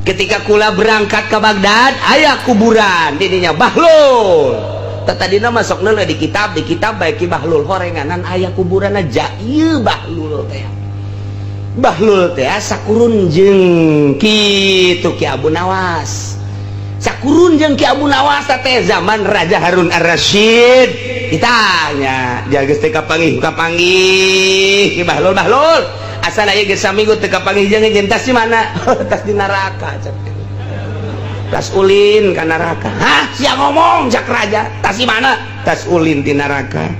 Ketika kula berangkat ke Baghdad, aya kuburan didinya Bahlul. Tadina masuk ngeuleuh di kitab bae Ki Bahlul, horenganan aya kuburan aja ieu Bahlul teh. Bahlul teh sakurun jeung kitu Ki Abu Nawas. Sakurun jeung Ki Abu Nawas teh zaman Raja Harun Ar-Rasyid. Ditanya, jaga teh kapanggih kapanggih Ki Bahlul. Bahlul, asal aya geus saminggu teu kapanggih jeung jeung tas di mana? Tas di neraka cek. Tas ulin ka neraka. Hah, sia ngomong, cak raja. Tas di mana? Tas ulin di neraka.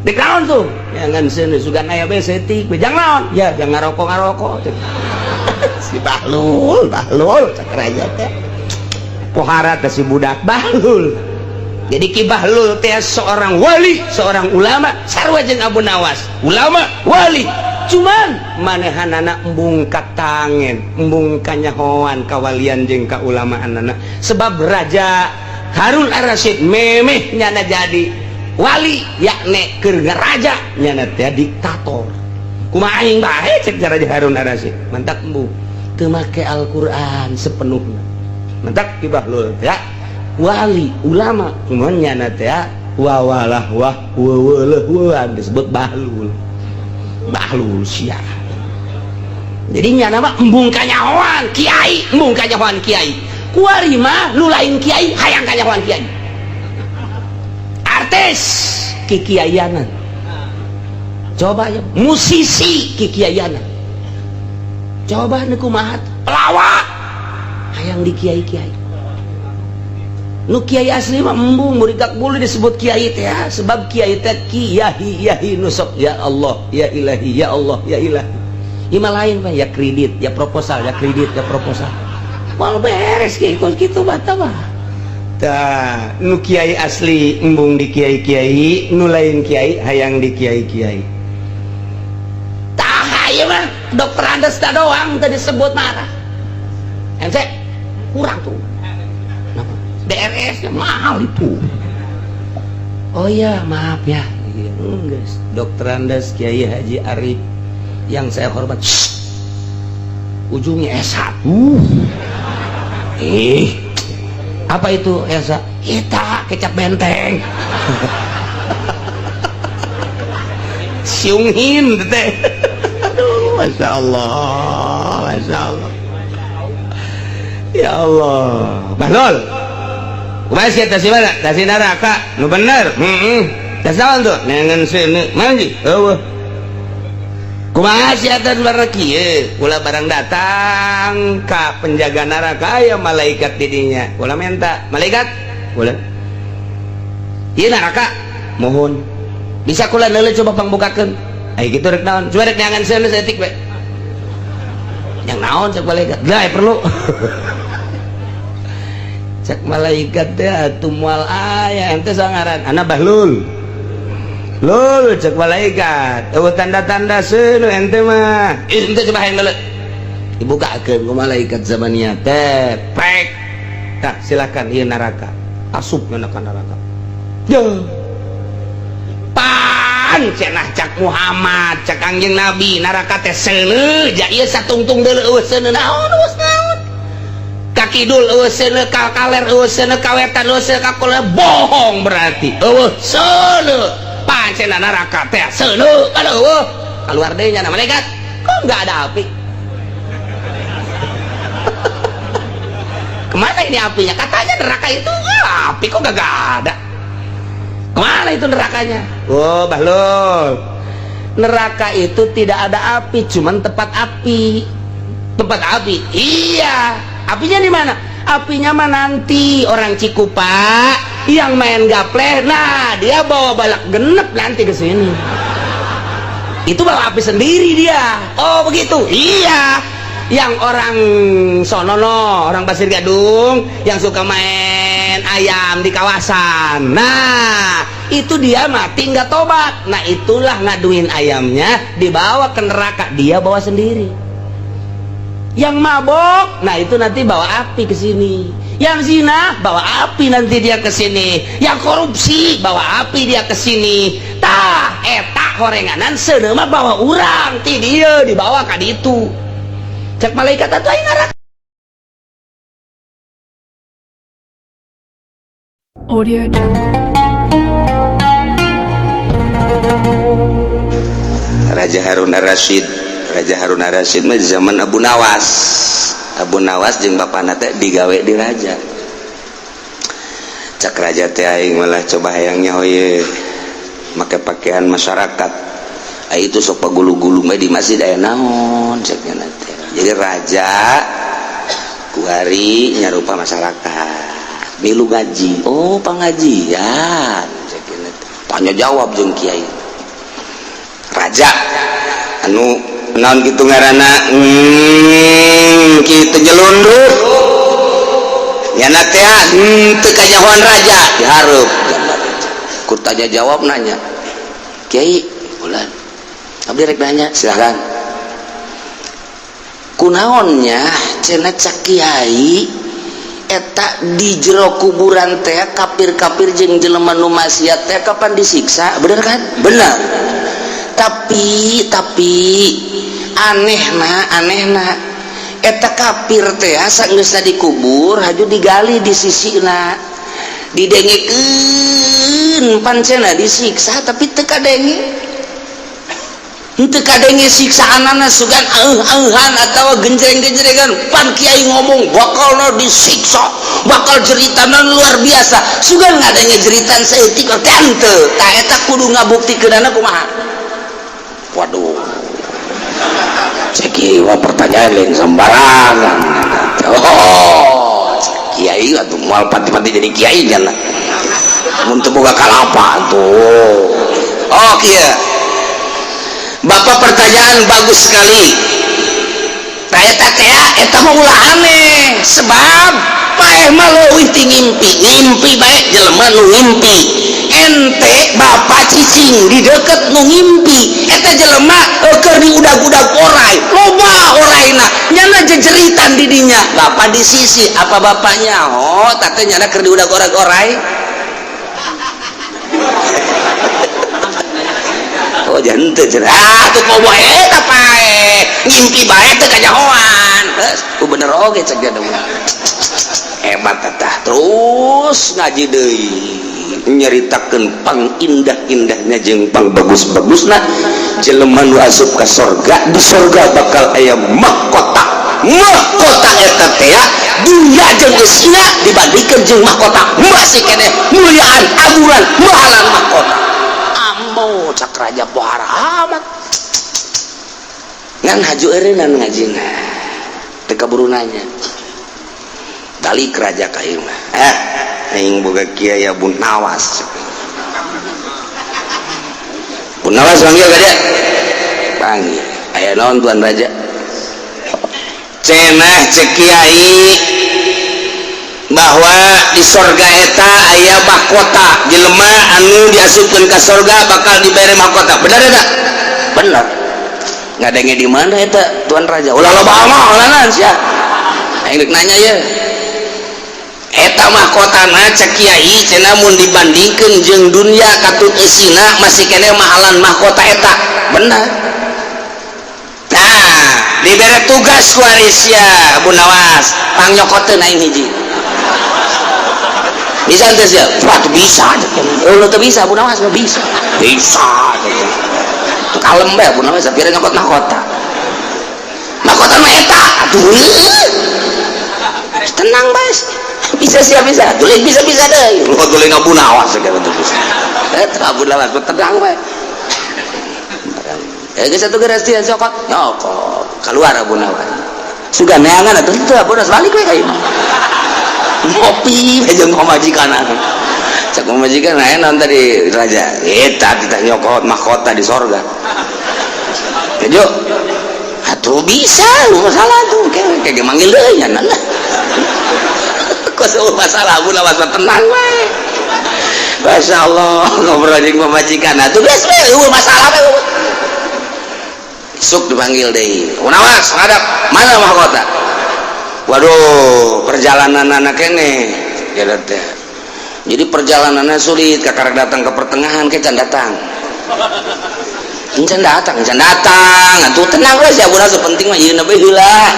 Di naon tuh? Ya ngan seuneu sugan aya bae setik. Jang naon? Ya jang ngarokok ngarokok. Si Bahlul, Bahlul, cak raja teh. Pohara teh si budak Bahlul. Jadi Ki Bahlul teh seorang wali, seorang ulama, sarua jeung Abu Nawas. Ulama, wali. Cuman manehanana embung katangen, embung kanyahoan kawalian jeung kaulamaanana. Sebab Raja Harun Ar-Rasyid memeh nyana jadi wali, yakni keur raja nyana teh diktator. Kumaha aing bae, cek Raja Harun Ar-Rasyid. Mantak embung teu make Al-Qur'an sepenuhnya. Mantak Ki Bahlul teh wali, ulama, cuman nyana teh wawalah wah weweleuh disebut Bahlul. Bahlul sia. Jadi nyana mah embung kanyahoan kiai, embung kanyahoan kiai. Kuari mah nu lain kiai hayang kanyahoan kiai. Artis kikiaianan. Coba ya, musisi kikiaianan. Coba nu kumaha, pelawak hayang di kiai-kiai. Nu kiai asli mah embung murid boleh disebut kiai teh ya, sebab kiai teh kiai yahi nusok ya Allah ya ilahi ya Allah ya ilahi. Ima lain pak, ya kredit ya proposal, ya kredit ya proposal. Mal beres kiai kos kitu bata mah. Tah, nu kiai asli embung di kiai-kiai, nu lain kiai hayang di kiai-kiai. Tah ieu mah dokter Andes doang tadi disebut marah. MC kurang tuh. DRS nya mahal itu. Oh iya, maaf ya. Enggak, Dokter Andes Kiai Haji Arif yang saya hormat. Shh. Ujungnya S1. Ih. Apa itu S1? Kita kecap benteng. Siunghin teh. Aduh, Masya Allah, Masya Allah. Ya Allah. Bahlul. Kumaha sia, tas mana? Tas neraka. Nu bener. Heeh. Tas naon tuh? Nengen seuneu. Mana ji? Eueuh. Kumaha sia teh barang kieu? Kula barang datang ka penjaga neraka, aya malaikat di dinya. Kula minta, "Malaikat, kula. Ieu neraka, mohon. Bisa kula neuleuh, coba pangbukakeun." Ai kitu rek naon? Coba rek neangan seuneu saeutik we. Yang naon, cek malaikat. Lah perlu. Cek malaikat teh atuh moal aya ente sangaran ana Bahlul. Lul, cek malaikat, eueuh tanda-tanda seuneu ente mah. Ih, ente coba hayang neuleuh. Dibukakeun ku malaikat zamaniyah teh. Prek. Tah, silakan, ieu neraka. Asup ngana ka neraka. Yo. Pan cenah cak Muhammad, cak Kangjeng Nabi, neraka teh seuneu, ja ieu satungtung deuleu eueuh seuneu naon, eueuh naon. Ka kidul eueuh seuneu, ka kaler eueuh seuneu, ka wetan eueuh seuneu, ka kulon, bohong berarti. Eueuh seuneu. Pancen neraka teh seuneu kan eueuh. Keluar deui nya malaikat. Kok enggak ada api? Kemana ini apinya? Katanya neraka itu api, kok gak ada? Kemana itu nerakanya? Oh, Bahlul. Neraka itu tidak ada api, cuman tempat api. Tempat api. Iya. Apinya di mana? Apinya mah nanti orang Cikupa yang main gaple, nah dia bawa balak genep nanti ke sini. Itu bawa api sendiri dia. Oh, begitu. Iya. Yang orang sonono, orang Pasir Gadung yang suka main ayam di kawasan. Nah, itu dia mati nggak tobat. Nah, itulah ngaduin ayamnya dibawa ke neraka, dia bawa sendiri. Yang mabok, nah itu nanti bawa api ke sini. Yang zina bawa api nanti dia ke sini. Yang korupsi bawa api dia ke sini. Tah, eta horenganan seuneu mah bawa urang ti dieu dibawa ka ditu. Cek malaikat atuh aing neraka. Audio Jungle. Raja Harun Ar-Rasyid, Raja Harun Ar-Rasyid mah zaman Abu Nawas. Abu Nawas jeung bapana teh digawe di raja. Cak raja teh aing malah coba hayangnya hoye make pakaian masyarakat. Ai itu sok pagulu-gulu mah di masjid aya naon cek nya teh. Jadi raja kuari nyarupa masyarakat. Milu ngaji. Oh, pengajian cek nya teh. Tanya jawab jeung kiai. Raja anu naon kitu ngaranna kitu nyelundup nyana teh teu kanyahoan raja dihareup gambar raja ku tanya jawab nanya kiai bulan abdi rek nanya silakan kunaonnya cenah cak kiai eta di jero kuburan teh kafir-kafir jeung jelema nu maksiat teh kapan disiksa bener kan bener tapi anehna eta kafir teh sageusna dikubur haju digali di sisina didengekeun pancena disiksa tapi teu kadenge henteu kadenge siksaanana sugan auh-auhan atawa genjreng-genjrengan pan kiai ngomong bakalna disiksa bakal jeritana luar biasa sugan ngadenge jeritan saeutik teh henteu tah eta kudu ngabuktikeunana kumaha. Waduh, cek wah pertanyaan lain sembarangan. Oh, kiai atuh moal pati-pati jadi kiai nya. Mun teu boga kalapa tuh. Oh, kieu. Bapak pertanyaan bagus sekali. Tah eta teh eta mah ulah aneh sebab paeh mah leuwih ti ngimpi. Ngimpi bae jelema nu ngimpi. Ente bapak cicing di deket nu ngimpi eta jelema keur diudag-udag orai loba oraina nyana jejeritan di dinya bapak di sisi apa bapaknya oh tate nyana keur diudag orai oh jangan teu ah tuh komo eta pae ngimpi bae teu kanyahoan geus bener oge cek dia hebat tah terus ngaji deui nyeritakeun pang indah-indahnya jeung pang bagus-bagusna jelema nu asup ka sorga di sorga bakal aya mahkota mahkota eta teh dunya jeung eusina dibandingkeun jeung mahkota masih keneh muliaan aguran mahalan mahkota ambo cak raja pohara amat ngan haju eureunnan ngajina teu kaburu nanya balik raja ka ieu mah aing boga kiai Abu Nawas. Abu Nawas panggil ka dia. Panggil. Aya naon tuan raja? Cenah cek kiai bahwa di sorga eta aya mahkota jelema anu diasupkeun ka sorga bakal dibere mahkota. Bener eta? Bener. Ngadenge di mana eta tuan raja? Ulah loba mah ulanan sia. Aing rek nanya ye. Eta mahkotana cek kiai cenah mun dibandingkeun jeung dunya katut eusina masih keneh mahalan mahkota eta. Bener. Nah, dibere tugas ku Arisya Abu Nawas, pangyokoteun aing hiji. Bisa teu sia? Wah, teu bisa. Oh, teu bisa Abu Nawas mah bisa. Bisa. Tuh kalem bae Abu Nawas sapira nyokot mahkota. Mahkota mah eta. Aduh. Tenang bae. Bisa siap bisa, tulis bisa bisa deh. Lu tulis Abu Nawas segala tuh bisa. Abu Nawas tenang bae. Geus atuh geus sia cokot. Nyokot. Keluar Abu Nawas. Sugan neangan atuh teu Abu Nawas balik we ka imah. Ngopi we jeung pamajikan. Cak pamajikan aya naon tadi raja. Eta kita nyokot mahkota di sorga. Kejo. Atuh bisa, lu masalah tuh kayak manggil deui nya. Kok masalah Abu Nawas tenang we. Masya Allah ngobrol jeung pamajikan atuh geus we eueuh masalah we. Isuk dipanggil deui. Abu Nawas ngadap mana mahkota? Waduh, perjalanan anak kene ya teh. Jadi perjalanannya sulit kakarek datang ke pertengahan ke can datang. Can datang, can datang. Atuh tenang we sia Abu Nawas penting mah ieu we heula.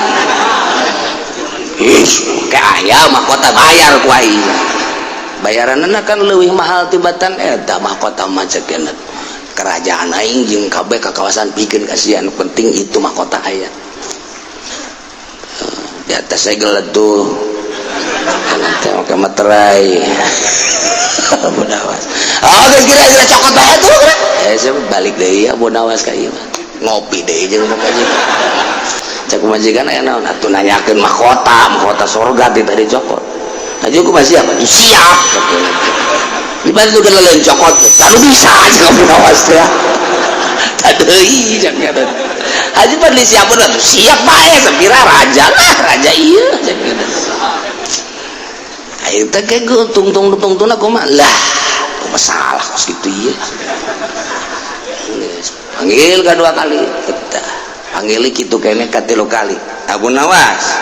Ih, kayak ayam mahkota bayar ku aing. Bayaranna kan leuwih mahal tibatan eta mahkota mah, cek kerajaan aing jeung kabeh ka kawasan pikeun kasihan, penting itu mahkota aya di atas segel tuh, nanti pakai materai. Abu Nawas, oh, geus kira-kira cokot bae tuh. Eh, saya balik deui Abu Nawas ka ieu mah, ngopi deui jeung pamajikan. Cek pamajikan, aya naon atuh? Nanyakeun mahkota, mahkota surga ti tadi cokot. Haji kumaha, siap? Atuh siap. Dibantu ke lain cokot lalu bisa aja Abu Nawas teh tadi cek Haji Fadli, siap atuh, siap bae sapira raja lah, raja iya, cek. Ayo teh kayak tung tung tung tung, aku mah lah masalah kos gitu. Iya, panggil kedua kali, kita panggil gitu kayaknya katilu kali. Abu Nawas,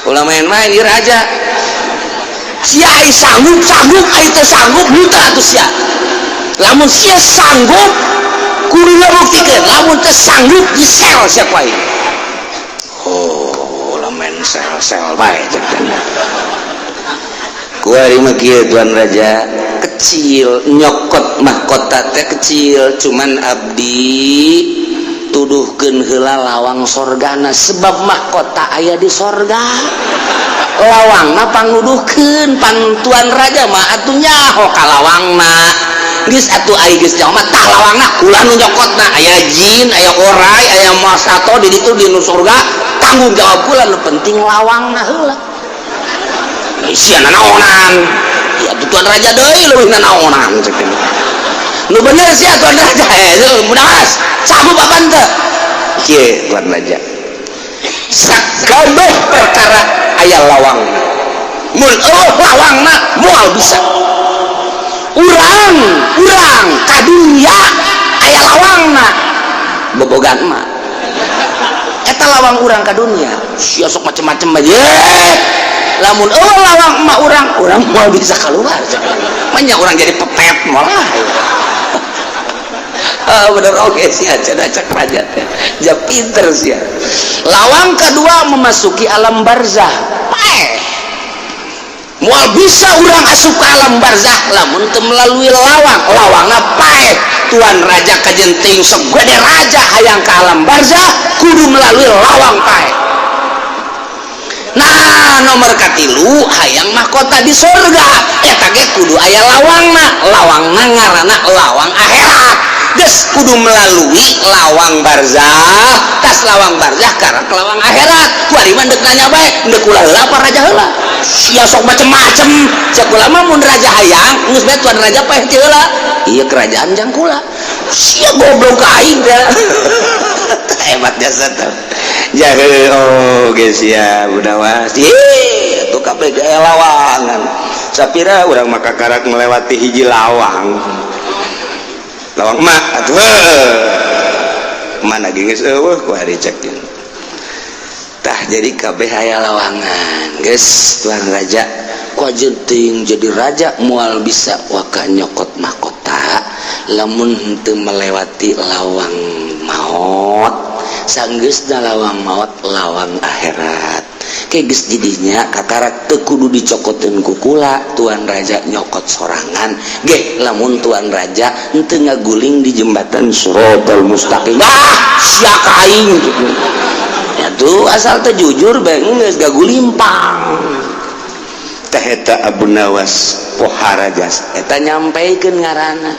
ulah main-main, ieu raja sia. Ai sanggup sanggup, ai teu sanggup henteu atuh sia. Lamun sia sanggup kudu ngabuktikeun, lamun teu sanggup disel sia ku aing. Oh, ulah main sel-sel bae, cek. Kuari mah kieu, tuan raja, kecil nyokot mahkota teh kecil, cuman abdi tuduhkeun heula lawang sorgana, sebab mahkota aya di sorga, lawangna pangnuduhkeun. Pan tuan raja mah atuh nyaho ka lawangna. Geus atuh, ai geus nyaho mah tah lawangna ulah nu nyokotna. Aya jin, aya orai, aya masato di ditu di nu surga, tanggung jawab kula, nu penting lawangna heula. Sia nanaonan ya, tuan raja deui leuwih nanaonan, cek. Nu bener sia, tuan raja. Eh, mudah sanggup apa teu? Kieu, tuan raja, sakabeh perkara aya lawang. Mun eueuh lawangna moal bisa. Urang urang ka dunya aya lawangna, bobogan mah eta lawang urang ka dunya. Sia sok macem-macem aja, lamun eueuh lawang emak urang, urang moal bisa keluar. Banyak orang jadi pepet malah. Ah, bener, oke sih aja cek raja teh ja pinter sih. Lawang kedua memasuki alam barzah paeh. Moal bisa urang asup ke alam barzah lamun teu melalui lawang, lawangna paeh. Tuan raja kajenting segede raja hayang ke alam barzah kudu melalui lawang paeh. Nah, nomor katilu, hayang mahkota di surga, eta ge kudu aya lawangna, lawangna ngaranna lawang akhirat. Geus kudu melalui lawang barzah, tas lawang barzah karena lawang akhirat. Kuari mah deuk nanya bae, deuk kula heula apa raja heula? Sia sok macem-macem. Cek kula mah mun raja hayang geus bae tuan raja paeh ti heula, ieu kerajaan jang kula. Sia goblok ka aing teh hebat jasa teh jahe. Oh, geus ya budawas. Ih, tuh kabeh aya lawangan. Sapira urang maka karak melewati hiji lawang, lawang emak atuh mana geus eueuh ku hari cek. Tah, jadi kabeh aya lawangan. Geus, tuan raja, ku teuing jadi raja moal bisa waka nyokot mahkota lamun henteu melewati lawang maut. Sanggeusna lawang maut, lawang akhirat. Kayak geus jadinya kakarak teu kudu dicokoteun ku kula, tuan raja nyokot sorangan ge lamun tuan raja henteu ngaguling di jembatan Siratal Mustaqim. Ah, sia ka aing ya tuh, asal teh jujur bae geus gagulimpang teh. Eta Abu Nawas pohara jas eta nyampaikan ngaranna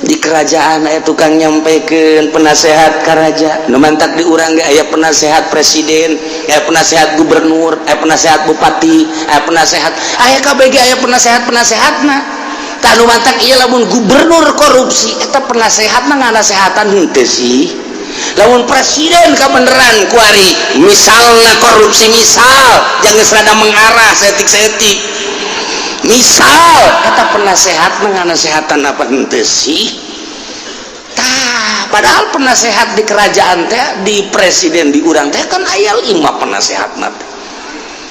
di kerajaan aya tukang nyampaikan, penasehat ka raja. Nu mantak di urang ge aya penasehat presiden, aya penasehat gubernur, aya penasehat bupati, aya penasehat, aya KBG, aya penasehat penasehatna. Tah, nu mantak ieu lamun gubernur korupsi, eta penasehatna nganasehatan henteu sih? Lamun presiden kebeneran kuari misalnya korupsi, misal jangan serada mengarah setik-setik, misal kata penasehat nganasehatan apa henteu sih? Tah, padahal penasehat di kerajaan teh, di presiden di urang teh kan aya lima penasehat teh.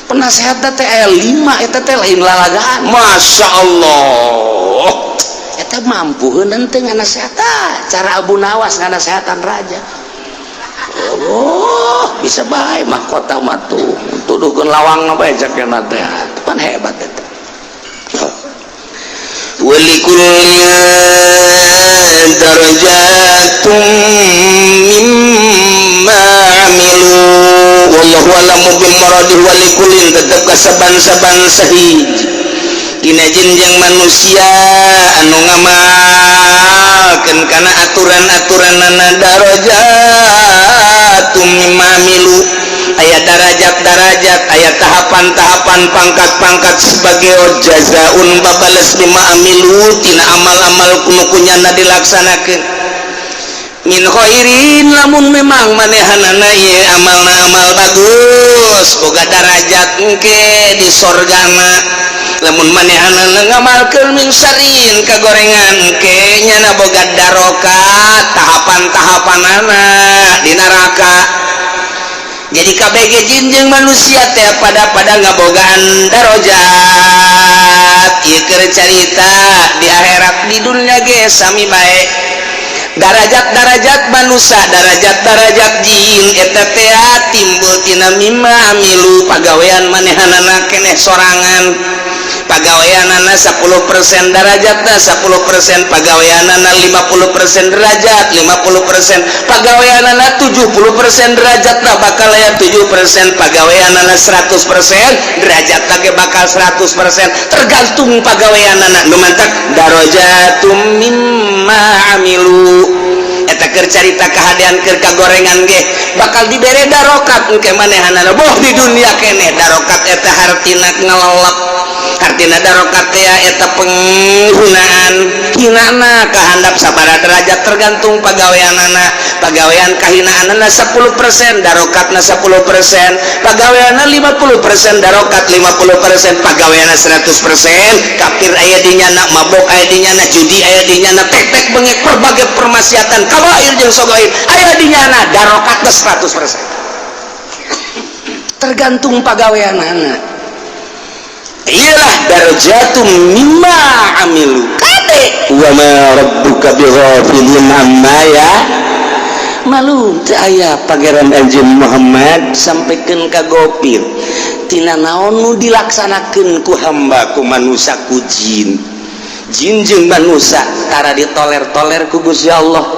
Penasehat teh aya lima, eta teh lain lalagaan. Masya Allah, eta mampu henteu nganasehatan? Cara Abu Nawas nganasehatan raja, oh, bisa bae mahkota mah tuh tuduhkeun lawang apa cek teh. Pan hebat eta. ولكل درجات مما عملوا والله أعلم بمراده. ولكل tetep kasaban-saban sahiji dina jin jeung manusia anu ngamalkeun kana aturan-aturanana درجات مما عملوا, aya darajat-darajat, aya tahapan-tahapan, pangkat-pangkat sebagai جزاء babales بما عملوا tina amal-amal nu ku nyana dilaksanakeun من خير. Lamun memang manehanana ieu amalna amal bagus, boga darajat engke di sorgana. Lamun manehanana ngamalkeun من شر kagorengan, engke nyana boga darokat, tahapan-tahapanana di neraka. Jadi KBG jin jeung manusia teh pada pada ngabogaan darajat. Ieu keur carita di akhirat, di dunia ge sami bae. Darajat-darajat manusia, darajat-darajat jin eta teh timbul tina مما عملوا, pagawean manehanana keneh sorangan. Pagaweanana 10% darajatna 10%, pagaweanana 50% derajat 50%, pagaweanana 70% derajatna bakal aya 7%, pagaweanana 100% derajat ge bakal 100%, tergantung pagaweanana. Nu mantak درجات مما عملوا. Eta keur carita kahadean. Keur kagorengan ge bakal dibere darokat engke manehanana, boh di dunia keneh. Darokat eta hartina ngelelep, hartina darokat teh eta penghinaan. Hinana kahandap sabara derajat tergantung pagaweanana. Pagawean kahinaanana 10%, darokatna 10%. Pagaweanna 50%, darokat 50%. Pagaweanna 100%, kafir aya di nyana, mabok aya di nyana, judi aya di nyana, tek-tek bengek, berbagai permaksiatan kabair jeung sogair aya di nyana, darokatna 100%, tergantung pagaweanana. Iyalah درجات مما عملوا. Kade وما ربك بغافل عما يعملون. Teu aya Pangeran anjeun Muhammad sampaikan ka gopil tina naon nu dilaksanakeun ku hamba, ku manusia, ku jin. Jin jeung manusia tara ditoler-toler ku Gusti Allah.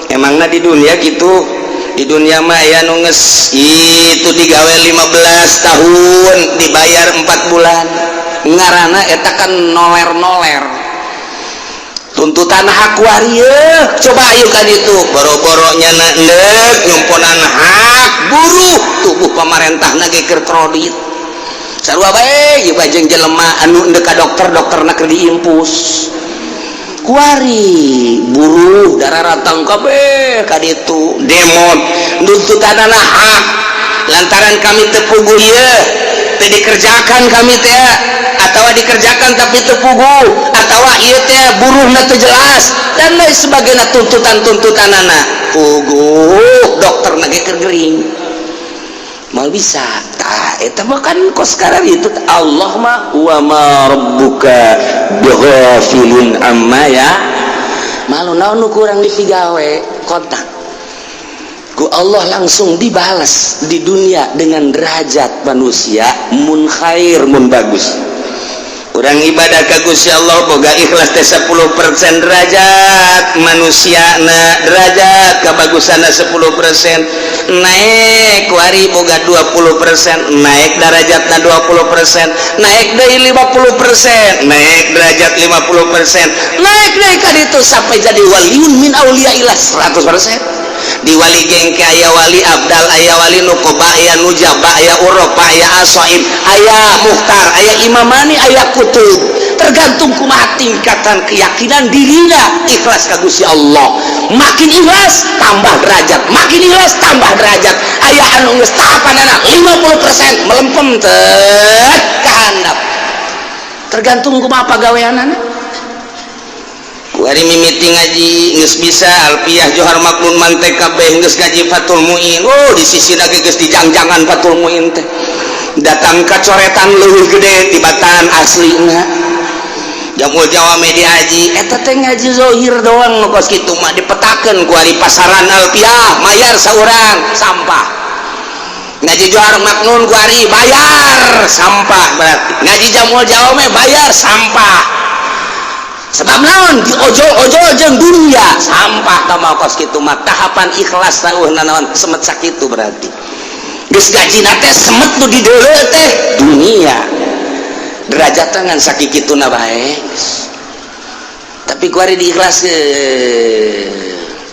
Emangna di dunia gitu? Di dunia mah aya nu geus itu digawe 15 tahun dibayar 4 bulan, ngarana eta kan noler-noler tuntutan hak waria. Coba ayo kan itu boro-boro nyana endek nyumponan hak buruh, tubuh pemerintah ge keur kredit sarua bae ieu jeung jelema anu endek ka dokter, dokterna keur diimpus. Kuari buruh darah ratang kabeh ka ditu demo nuntutanana hak, lantaran kami teu puguh ieu, teu dikerjakan kami teh, atau dikerjakan tapi teu puguh, atau ieu teh buruhna teu jelas dan lain sebagainya. Tuntutan-tuntutanana puguh, dokterna ge keur gering, mal bisa. Tah, eta mah kan kos sekarang itu. Allah mah وما ربك بغافل عما يعملون. Naon nu kurang dipigawe, kontak ku Allah langsung dibalas di dunia dengan derajat manusia mun khair, mun bagus. Urang ibadah ka Gusti Allah boga ikhlas teh 10% derajat manusia na, derajat kebagusanna 10% naik. Kuari boga 20%, naik derajatna 20%, naik deui 50%, naik derajat 50%, naik deui ka ditu sampai jadi ولي من أولياء الله 100%. Di wali gengke aya wali abdal, aya wali nukoba, aya nujaba, aya uropa, aya asoib, aya muhtar, aya imamani, aya kutub, tergantung kumaha tingkatan keyakinan dirinya ikhlas ka Gusti Allah. Makin ikhlas tambah derajat, makin ikhlas tambah derajat. Aya anu geus tahapanana 50% melempem tet kahandap, tergantung kumaha pagaweanana. Kuari mimiti ngaji geus bisa alfiah, johar maknun, mantek kabeh, geus ngaji Fathul Muin. Oh, di sisi lagi geus dijangjangan Fathul Muin teh, datang ka coretan leuwih gede tibatan aslina. Jamul Jawame diaji eta teh ngaji zohir doang. Nu kos kitu mah dipetakeun kuari pasaran alfiah, mayar saurang, sampah. Ngaji johar maknun kuari bayar, sampah. Berarti ngaji Jamul Jawame bayar, sampah. Sebab naon? Di ojol-ojol jeung dunia sampah. Tah, kos kitu mah tahapan ikhlas tahu naon semet sakitu. Berarti geus gajina teh semet nu di deuleu teh dunia, derajat ngan sakituna bae. Tapi kuari diikhlas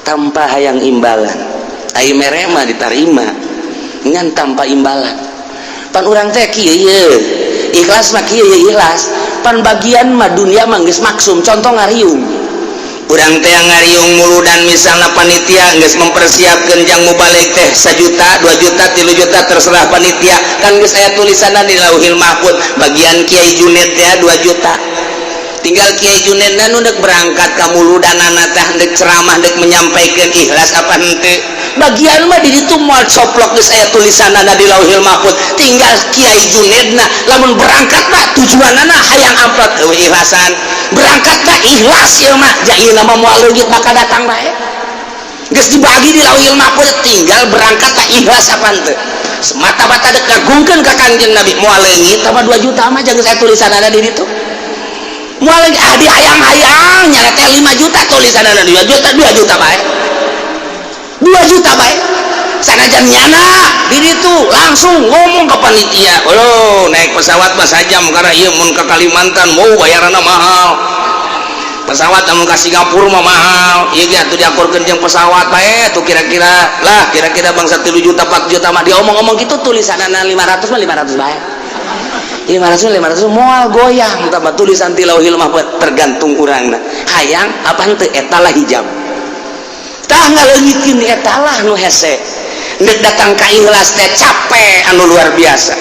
tanpa hayang imbalan. Ai mere mah ditarima, ngan tanpa imbalan. Pan urang teh kieu ye, ikhlas mah kieu ye, ikhlas pan bagian mah dunia mah geus maksum. Contoh ngariung, urang teh ngariung muludan, misalnya panitia geus mempersiapkan jang mubalig teh 1 juta, 2 juta, 3 juta, terserah panitia. Kan geus aya tulisanna di Lauhil Mahfud, bagian Kiai Junet ya 2 juta. Tinggal Kiai Junet nu dek berangkat ka muludanana teh, dek ceramah, dek menyampaikan, ikhlas apa henteu. Bagian mah di ditu moal coplok, geus aya tulisanna di Lauhil Mahfud. Tinggal Kiai Junedna lamun berangkat mah tujuanana hayang amplop, eueuh ikhlasan. Berangkat mah ikhlas ieu mah, ja ieu mah moal leungit, bakal datang bae. Geus dibagi di Lauhil Mahfud, tinggal berangkat tak ikhlas apa henteu, semata-mata dek ngagungkeun ka Kanjeng Nabi. Moal leungit tambah 2 juta mah, jangan saya tulisanna di ditu moal lagi. Ah, di hayang-hayang nyana teh 5 juta, tulisanna 2 juta, 2 juta bae, 2 juta bae. Sanajan nyana di ditu langsung ngomong ke panitia, "Oh, naik pesawat mah sajam, karena ieu mun ke Kalimantan mau bayaranna mahal, pesawat mun ke Singapura mah mahal. Ieu ge atuh diakurkeun jeung pesawat bae tuh, kira-kira lah, kira-kira bangsa 3 juta, 4 juta mah." Dia omong-omong gitu, tulisanna 500 mah 500 bae, 500 500 moal goyang tambah tulisan ti Lauhil Mahfud. Tergantung urangna hayang apa henteu. Eta lah hijab, tah ngaleungitkeun eta lah nu hese. Ndek datang ka ikhlas teh capek anu luar biasa.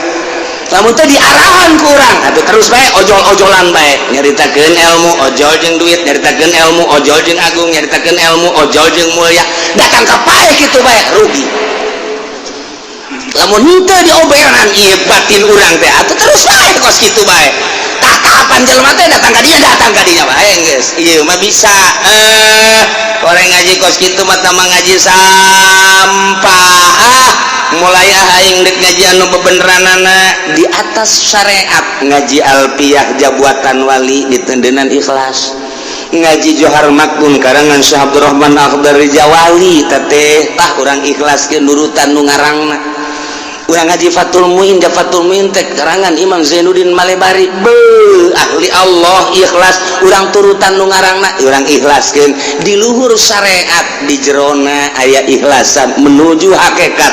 Lamun teh diarahan ku urang atuh terus bae ojol-ojolan bae, nyaritakeun ilmu ojol jeung duit, nyaritakeun ilmu ojol jeung agung, nyaritakeun ilmu ojol jeung mulia, datang ka paeh kitu bae, rugi. Lamun henteu dioberan ieu batin urang teh, atuh terus bae kos kitu bae. Tah, tahapan jelema teh datang ka dinya, datang ka dinya bae geus. Ieu mah bisa orang ngaji kos kitu mah tambah ngaji sampah. Ah, mulai aing dek ngaji anu bebeneranana di atas syariat, ngaji Alfiyah Jabuatan Wali ditendenan ikhlas, ngaji Johar Makmun karangan Syekh Abdurrahman Akhdari Jawali teteh, tah urang ikhlaskeun nurutan nu ngarangna. Urang ngaji Fathul Muin, Fathul Muin teh karangan Imam Zainuddin Malebari, be ahli Allah, ikhlas urang turutan nu ngarangna, urang ikhlaskeun di luhur syariat, di jerona aya ikhlasan menuju hakikat.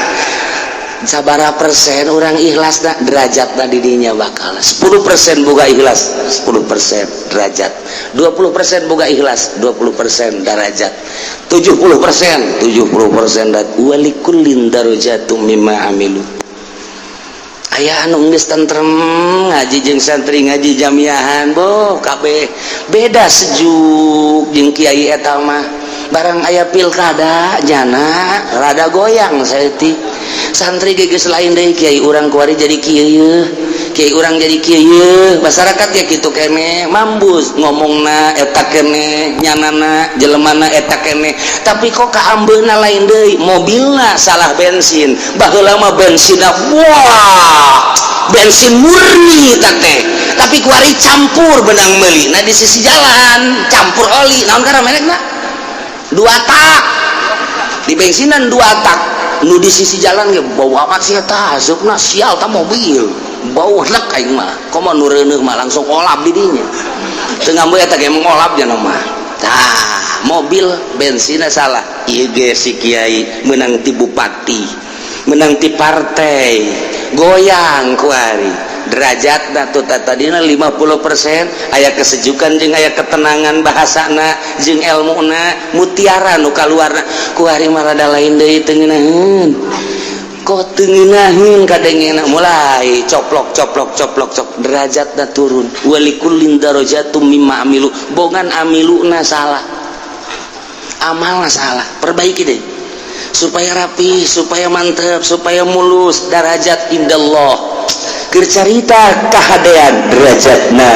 Sabara persen orang ikhlas dah derajat di dinya bakal 10% boga ikhlas, 10% derajat, 20% boga ikhlas, 20% derajat, 70%, 70% dat. Walikullin darajatum mimma amilu. Aya anu geus tentrem ngaji jeung santri, ngaji jamiahan, boh kabeh beda, sejuk jeung kiai eta mah. Barang aya pilkada jana rada goyang saeutik, santri geus lain deui, kiai urang kuari jadi kieu, kiai urang jadi kieu, masyarakat ya kitu kene, mambus ngomongna eta kene, nyanana jelemana eta kene, tapi kok kaambeuna lain deui. Mobilna salah bensin. Baheula mah bensinna wah, bensin murni teh, tapi kuari campur benang meuli. Nah, di sisi jalan campur oli naon karena merekna dua tak di bensinan dua tak nu di sisi jalan ge bau amat sih eta, asupna sial ta mobil, bau lek. Aing mah komo nu reuneuh mah langsung olap di dinya, teu ngambu eta ge ngolap jana mah. Tah, mobil bensinnya salah. Ieu ge si kiai menang ti bupati, menang ti partai, goyang kuari derajat. Tuh, tadina 50% aya kesejukan jeung aya ketenangan bahasana jeung ilmuna, mutiara nu kaluarna. Kuari mah rada lain deui, teu ngeunaheun kok, teu ngeunaheun kadengena, mulai coplok coplok coplok cok, derajatna turun. Walikullin darajatum mimma amilu. Bongan amiluna salah, amalna salah, perbaiki deh supaya rapi, supaya mantep, supaya mulus derajat indallah. Keur carita kahadean, derajatna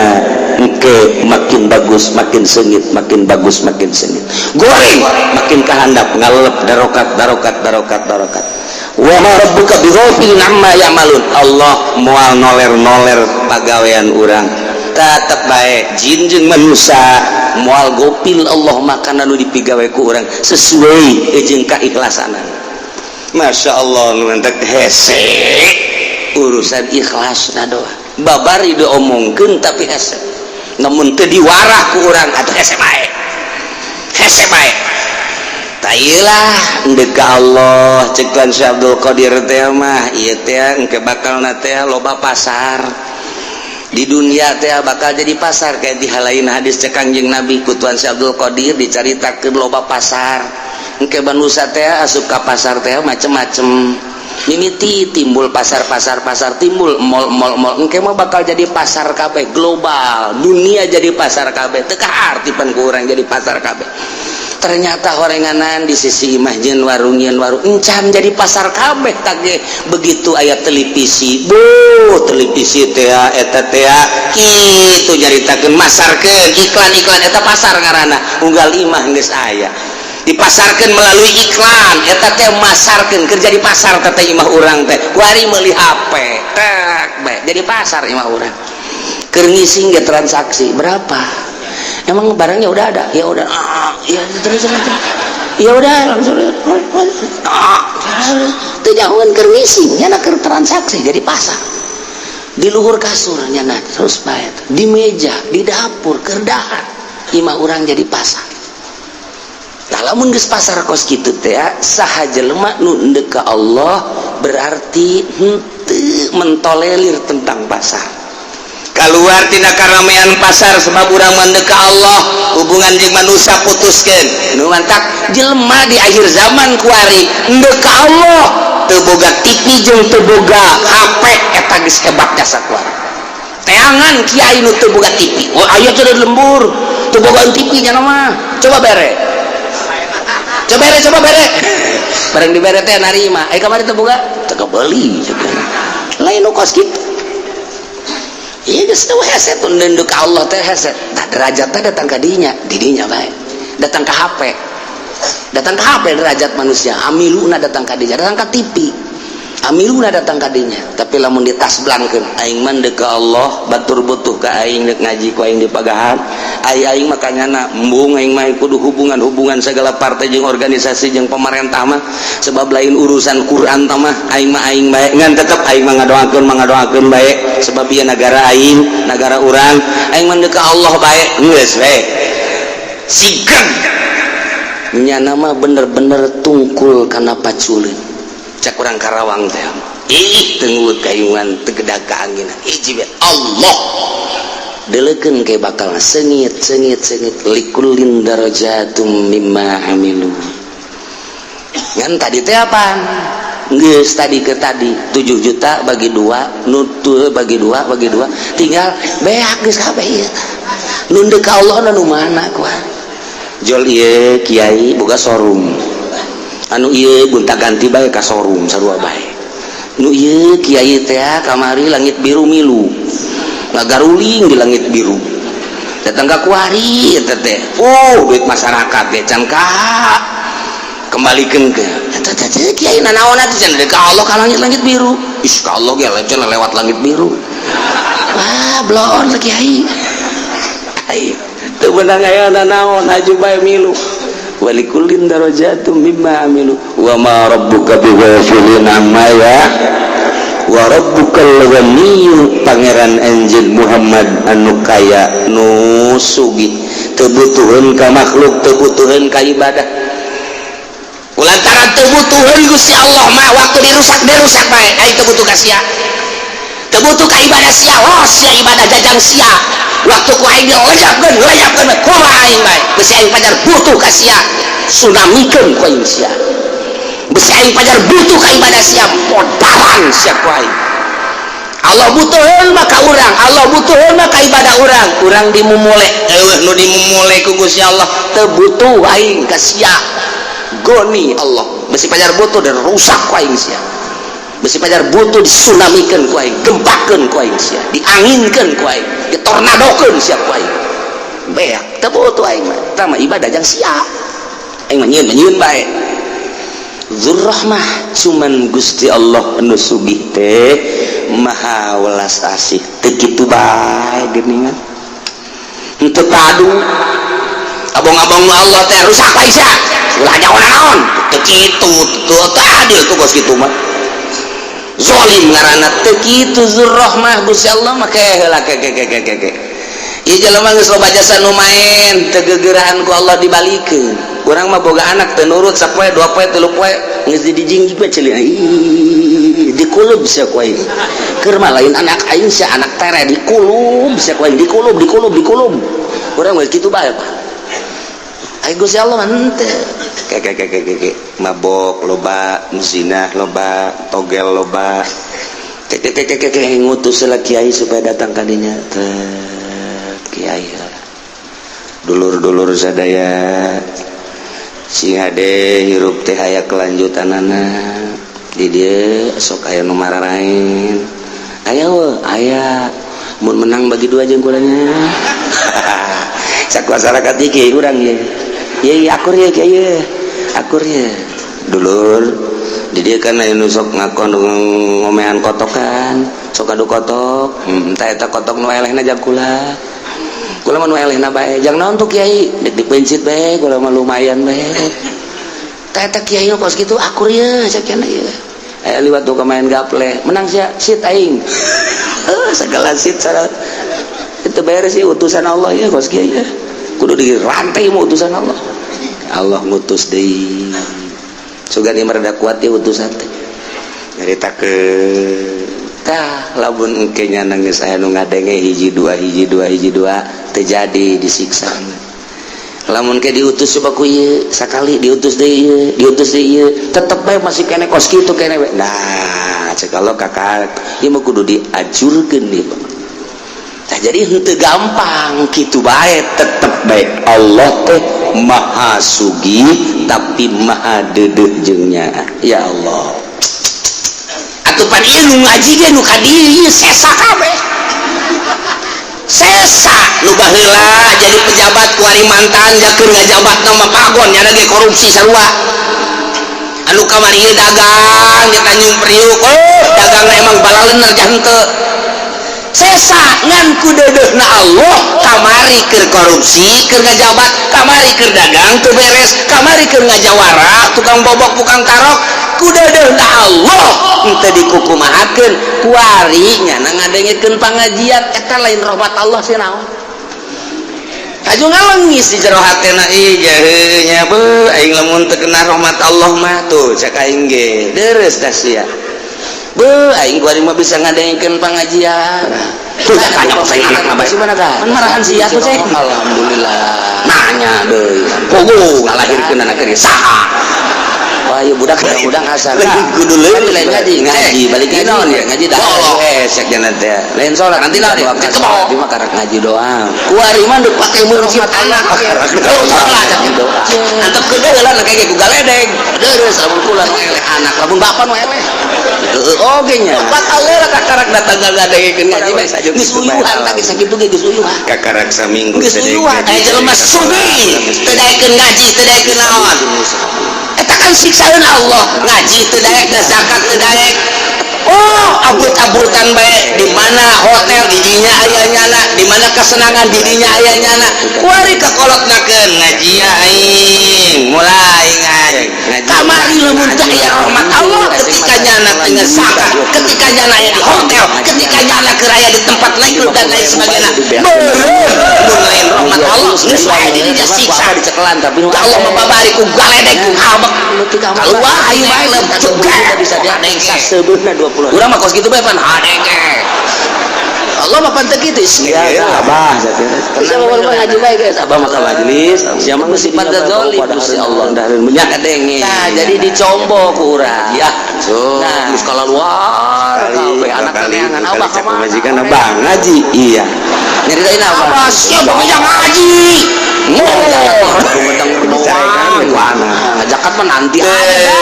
engke makin bagus makin sengit, makin bagus makin sengit, goreng makin kahandap, ngalep darokat darokat darokat darokat. Wa ma rabbuka bighafilin amma ya'malun. Allah moal noler-noler pagawean urang, tetep bae jin jeung manusia. Moal gopil Allah makana nu dipigawe ku urang sesuai jeung kaikhlasanan. Masya Allah, nu entek hese urusan ikhlas na doa babari diomongkeun, tapi hese namun teu diwarah ku urang atuh hese bae, hese bae. Tailah ndek ka Allah. Cek Tuan Syekh Abdul Qadir teh mah ieu teh engke bakalna teh loba pasar di dunia teh, bakal jadi pasar. Kayak di halain hadis cek Kangjeng Nabi, ku Tuan Syekh Abdul Qadir dicaritakeun loba pasar. Engke manusia teh asup ka pasar teh macem-macem, mimiti timbul pasar-pasar, pasar timbul mall mall mall. Engke mah bakal jadi pasar kabeh, global dunia jadi pasar kabeh. Teu kaharti pan ku urang jadi pasar kabeh. Ternyata horenganan di sisi imah jeung warung, jeung warung encan jadi pasar kabeh tage. Begitu aya televisi, bu televisi teh eta teh kitu nyaritakeun, masarkeun iklan-iklan, eta pasar ngaranna. Unggal imah geus aya, dipasarkan melalui iklan, eta teh masarkeun kerja di pasar teh. Imah urang teh kuari meuli HP tek bae jadi pasar imah urang. Keur ngising ge transaksi berapa, emang barangnya udah ada? Ya udah, ah, ya terus terus, ya udah langsung, ah, teu nyahoeun keur ngising nya keur transaksi jadi pasar. Di luhur kasur nya terus bae, di meja, di dapur keur dahar, imah urang jadi pasar. Lamun geus pasar kos kitu teh, saha jelema nu endek ka Allah berarti henteu mentolerir tentang pasar, keluar tina karamean pasar, sebab urang mendek ka Allah, hubungan jeung manusia putuskeun. Nu mantak jelema di akhir zaman kuari endek ka Allah teu boga TV jeung teu boga HP, eta geus hebat jasa kuari. Teangan kiai nu teu boga TV. Oh, aya teh lembur teu boga TV nya mah. Coba bere, coba bere, coba bere. Barang dibere teh narima, eh kamari teu boga, teu kebeli lain nu kos kitu. Iya, geus teu hese tun ndek ka Allah teh hese. Tah, derajat teh datang ka dinya, di dinya bae. Datang ka HP. Datang ka HP derajat manusia, amiluna datang ka dinya, datang ka TV. Amiluna datang ka dinya. Tapi lamun ditasblangkeun, aing mah deuk ka Allah, batur butuh ka aing deuk ngaji ku aing di pagahan. Ai aing mah kanyana embung, aing mah kudu hubungan-hubungan segala partai jeung organisasi jeung pemerintah mah, sebab lain urusan Quran tah mah. Aing mah aing bae, ngan tetep aing mah ngadoakeun, mah ngadoakeun bae, sebab ieu negara aing, negara urang. Aing mah deuk ka Allah bae, geus bae. Sigreg nyana mah bener-bener tungkul kana paculeun. Cak urang Karawang teh, ih tengut kayungan tegedag ka anginan, hiji bae Allah. Delekeun ke bakal sengit sengit sengit. Likullin darajatum mimma amilu. Ngan tadi teh apa geus tadi ke tadi 7 juta bagi dua, nutul bagi dua, bagi dua tinggal beak, geus kabeh ieu nu deuk ka Allah. Nu mana kuah jol ieu kiai boga showroom, anu ieu gonta ganti bae ka showroom sarua bae. Nu ieu kiai teh kamari langit biru, milu ngagaruling di langit biru, datang ka kuari eta teh, oh duit masyarakat ge can ka kembalikan ke eta teh. Kiai nanaon atuh cenah ka Allah ka langit-langit biru? Ih, ka Allah ge cenah lewat langit biru. Wah, blon lah kiai. Ai teu beunang aya nanaon, aju bae milu. Walikullin darajatum mimma amilu wa ma rabbuka bighafilin amma ya wa rabbukal ghaniyyu. Pangeran anjeun Muhammad anu kaya, nu sugih, teu butuheun ka makhluk, teu butuheun ka ibadah. Lantaran teu butuheun Gusti Allah mah, waktu dirusak, dirusak bae. Aing teu butuh ka sia, teu butuh ka ibadah sia. Oh, sia ibadah jajang sia. Waktu ku aing dilejapkeun, lejapkeun kumaha aing bae. Besi aing pajar butuh ka sia, tsunamikeun ku aing sia. Besi aing pajar butuh ka ibadah sia, modalan sia ku aing. Allah butuheun mah ka urang, Allah butuheun mah ka ibadah urang. Urang dimumule, eueuh nu dimumule ku Gusti Allah. Teu butuh aing ka sia. Goni Allah. Besi pajar butuh dan rusak ku aing sia. Besi pajar butuh disunamikeun ku aing, gempakeun ku aing sia, dianginkeun ku aing, ditornadokeun sia ku aing. Beak, teu butuh aing mah. Tah mah ibadah jang sia. Aing mah nyieun, nyieun bae. Zurrahmah, cuman Gusti Allah anu sugih teh maha welas asih, teu kitu bae geuningan. Henteu padu. Abong-abong nu Allah teh rusak bae sia, ulah nyaho naon. Teu kitu, teu adil tuh kos kitu mah, zolim ngaranna. Teu kitu, zurrahmah Gusti Allah mah. Ke heula, ke ke ke ke ke ke. Ieu jelema geus loba jasa nu maen, teu gegerahan, ku Allah dibalikeun. Urang mah boga anak teu nurut sapoe, 2 poe, 3 poe, geus dijingjing bae ceuli, dikulub sia ku aing. Keur mah lain anak aing sia, anak tere, dikulub sia ku aing, dikulub, dikulub, dikulub. Urang geus kitu bae. Ai Gusti Allah mah henteu. Ke ke ke ke ke, mabok loba, zina loba, togel loba. Ke ke ke ke ke, ngutus lah kiai supaya datang ka dinya. Teu kiai, dulur-dulur sadaya, si hade hirup teh aya kelanjutanana. Di dieu sok aya nu mararaen, aya we aya, mun menang bagi dua jeung kulanya. Cak masyarakat iki urang ye ye, akur ye, kiai ye, akur ye. Dulur, di dieu kan aya nu sok ngakon ngomean kotokan, sok adu kotok. Tah, eta kotok nu elehna jang kula. Kula mah nu elehna bae. Jang naon tuh, kiai? Dek dipencit bae kula mah, lumayan bae. Tah, eta kiai nu kos kitu akur ye, sakiana ye. Aya liwat tuh main gaple, menang sia, sit aing. Eh, segala sit salah itu beres sih. Utusan Allah ya kos kiai ya kudu dirantai mau utusan Allah. Allah ngutus deui, sugan ieu rada kuat ya utusan teh nyaritakeun. Tah, lamun engke nya geus aya nu ngadenge hiji dua, hiji dua, hiji dua, teu jadi, disiksa. Lamun ke diutus coba ku ieu sakali, diutus deui ieu, diutus deui ieu, tetep bae masih kene kos kitu kene we. Nah, cek Allah, kakak ieu mah kudu diajurkeun ieu. Nah, jadi henteu gampang kitu bae. Tetep bae Allah teh maha sugih tapi maha deudeuh jeung nyaah. Ya Allah, atuh pan ieu nu ngaji ge nu ka dieu ieu sesa kabeh, sesa nu baheula jadi pejabat, kuari mantan jakeun ngajabat nama pagon, nyana ge korupsi sarua. Anu kamari ieu dagang di Tanjung Priuk, oh, dagangna emang balalener jah henteu, sesa. Ngan ku deudeuhna Allah, kamari keur korupsi, keur ngajabat, kamari keur dagang teu beres, kamari keur ngajawara, tukang bobok, tukang tarok, ku deudeuhna Allah henteu dikukumahakeun. Kuari nyana ngadengekeun pangajian, eta lain rahmat Allah sih naon? Kaju ngalengis di jero hatena, ih jaheunya nya beuh, aing lamun teu kena rahmat Allah mah tuh, cek aing ge deres dah sia. Beuh, aing kuari mah bisa ngadengekeun pangajian. Tuh tanya saya anak mah bae mana tah? Kan marahan sia tuh cek. Alhamdulillah. Nanya deui. Pogo ngalahirkeun anak ieu saha? Wah, ieu budak mudah-mudahan asal. Kudu leuwih lain ngaji, ngaji balik ngaji naon ya? Ngaji dah. Hese cenah teh. Lain salat nanti naon ya? Di mah karak ngaji doang. Kuari mah deuk pake meuncit anak. Salat doa. Antep ke heula kayak ku galedeg. Deres lamun kula nu eleh anak, lamun bapak nu eleh. Heueuh oge nya. Pak Allah kakarak datang ngadengekeun ngaji bae. Geus uyuhan tah, geus sakitu ge geus uyuhan. Kakarak saminggu. Geus uyuhan aya jelema sugih teu daekeun ngaji, teu daekeun naon. Eta kan siksaeun Allah, ngaji teu daek, zakat teu daek. Oh, abut-abutan bae, di mana hotel didinya aya nyana, di mana kesenangan didinya aya nyana. Kuari kakolotnakeun ngaji aing, mulai ngaji. Kamari lamun teu aya rahmat Allah, ketika nyana teu zakat, ketika nyana aya di hotel, ketika nyana keur aya di tempat lain dan lain sebagainya. Meureun mun lain rahmat Allah, geus bae dirinya siksa. Dicekelan tapi nu Allah mah babari ku galedeg, ku habek. Keluar ayo bae juga bisa dia sasebeuna 20. Urang mah kos kitu bae pan hadenge. Allah mah pan teu kitu. Ya, abah. Bisa mah ngaji bae guys, abah mah ka majelis, sia mah geus sifat zalim Gusti Allah. Banyak kadenge. Nah, jadi dicombo ku urang. Ya. Nah, geus keluar kabeh anak neangan abah ka mana? Majikan abah ngaji. Iya. Nyeritain apa? Abah siapa yang ngaji? Doang. Zakat mah nanti aja.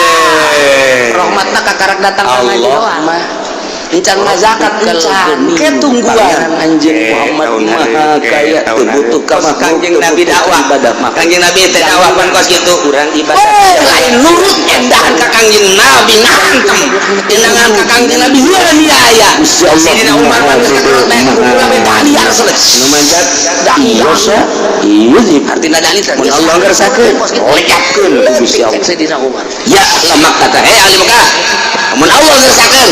Rahmatna kakarak datang ka ngaji Allah doang. mah. Encan ngazakat, encan ke tungguan. Anjeun Muhammad maha kaya, teu butuh ka Kos Kangjeng Nabi dakwah. Ibadah mah. Kangjeng Nabi teh dakwah pan kos kitu. Urang ibadah. Oh, lain nurut endahan ka Kangjeng Nabi, ngahantem tendangan ka Kangjeng Nabi, heuh aya. Gusti Allah. Sidina Umar mah geus katurut bae, kumpul bae daliar selesai. Nu manjat dosa iya sih. Artina dalil teh Mun Allah ngersakeun, lenyapkeun ku Gusti Allah. Sayyidina Umar. Ya ahla Makkah, hei ahli Makkah, mun Allah ngersakeun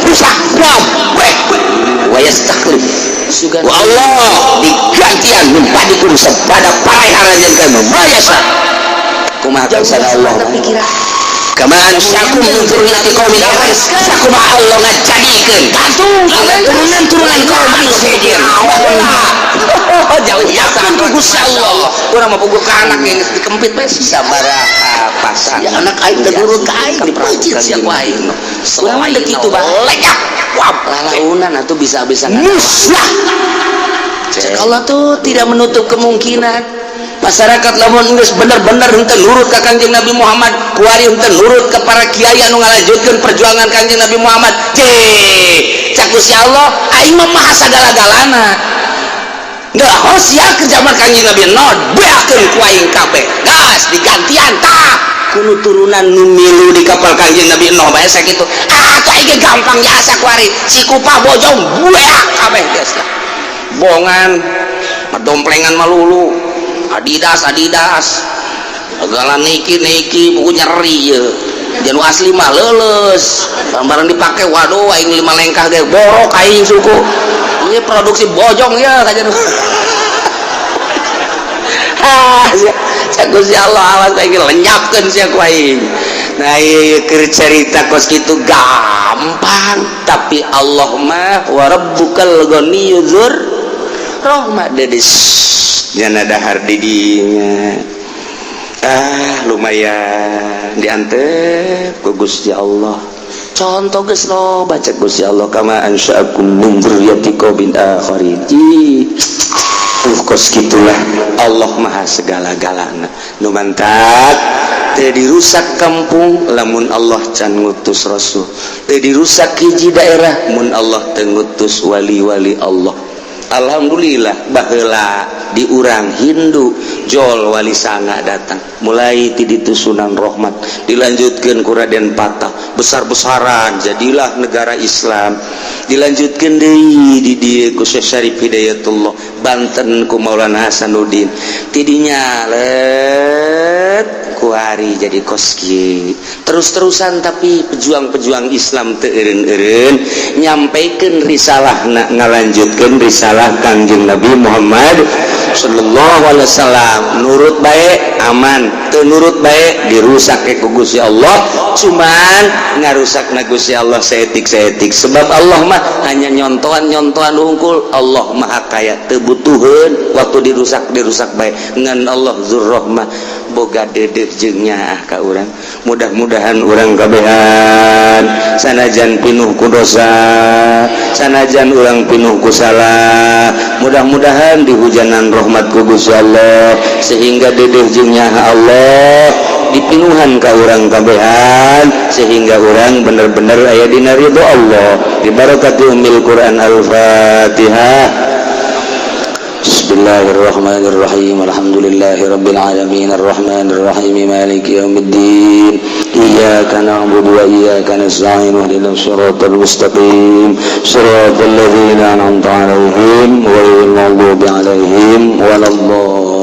rusak kabeh, wa yastakhlif Sugan. wa Allah digantian min ba'dikum sabada parai aranjeun kamu ma yasha. Kumaha karsana Allah? Pikiran. Kama ansyakum min dzurriyyati qaumin akhar, sakumaha Allah ngajadikeun turunan-turunan kaum anu sejen. Jauh yakin ku Gusti Allah, urang mah puguh ka anak yang geus dikempit bae. Sabaraha pasang. Ya anak aing teu nurut ka aing, dipeuncit sia ku aing. Urang mah deuk kitu bae. Lenyap wah. Lalaunan atuh bisa-bisa. Musnah. Cek Allah tuh tidak menutup kemungkinan. Masyarakat lamun geus bener-bener henteu nurut ka Kangjeng Nabi Muhammad kuari, henteu nurut ka para kiai anu ngalanjutkeun perjuangan Kangjeng Nabi Muhammad, cek cak Gusti Allah, aing mah maha sagala-galana. Nggak sia ke zaman Kangjeng Nabi Nuh, beakeun ku aing kabeh, gas digantian tah kuno turunan nu milu di kapal Kangjeng Nabi Nuh bae sakitu. Ah, tuh aing ge gampang jasa kuari Cikupa Bojong beak kabeh geus lah. Bongan madomplengan malulu Adidas Adidas, segala Nike Nike, buku nyeri ya. Janu asli mah leuleus barang dipake, waduh, aing lima lengkah ge borok aing suku. Ini produksi bojong ya kajian. Ah cek Gusti Allah, awas aing lenyapkeun sia ku aing. Nah, ieu keur cerita kos kitu gampang, tapi Allah mah wa rabbukal ghaniyyu dzur rahmah dedis. Nyana dahar di dinya, ah, lumayan diantep ku Gusti Allah. Contoh geus loba, cek Gusti Allah, kama ansya'akum min dzurriyyati qaumin akharin. Ih, kos gitulah Allah maha segala-galana. Nu mantak teu dirusak kampung lamun Allah can ngutus rasul, teu dirusak hiji daerah mun Allah teu ngutus wali-wali Allah. Alhamdulillah, baheula di urang Hindu jol Wali Sanga datang, mulai ti ditu Sunan Rahmat, dilanjutkan ku Raden Patah, besar-besaran jadilah negara Islam, dilanjutkan deui di dieu ku Syekh Syarif Hidayatullah, Banten ku Maulana Hasanuddin, tidinya let kuari jadi koski terus-terusan. Tapi pejuang-pejuang Islam teu eureun-eureun nyampaikan risalah, ngalanjutkeun risalah Kangjeng Nabi Muhammad sallallahu alaihi wasallam. Nurut baik aman, teu nurut baik dirusak ku Gusti Allah. Cuman ngarusak na Gusti Allah saeutik-saeutik, sebab Allah mah hanya nyontohan-nyontohan hungkul. Allah maha kaya, teu butuheun. Waktu dirusak, dirusak baik, ngan Allah dzurrahmah, boga dedeh jeung nyaah ka urang. Mudah-mudahan urang kabehan sanajan pinuh ku dosa, sanajan urang pinuh ku salah, mudah-mudahan dihujanan rahmat ku Gusti Allah sehingga dedeh jeung nyaah Allah dipinuhan ka urang kabehan, sehingga urang bener-bener aya dina ridho Allah. Dibarakati ummil Quran. Al-Fatihah. Bismillahirrahmanirrahim. Alhamdulillahi rabbil alamin, arrahmanir rahim, maliki yaumiddin. Iyyaka na'budu wa iyyaka nasta'in, ihdinas siratal mustaqim, siratal ladzina an'amta 'alaihim, ghairil maghdubi 'alaihim waladdallin.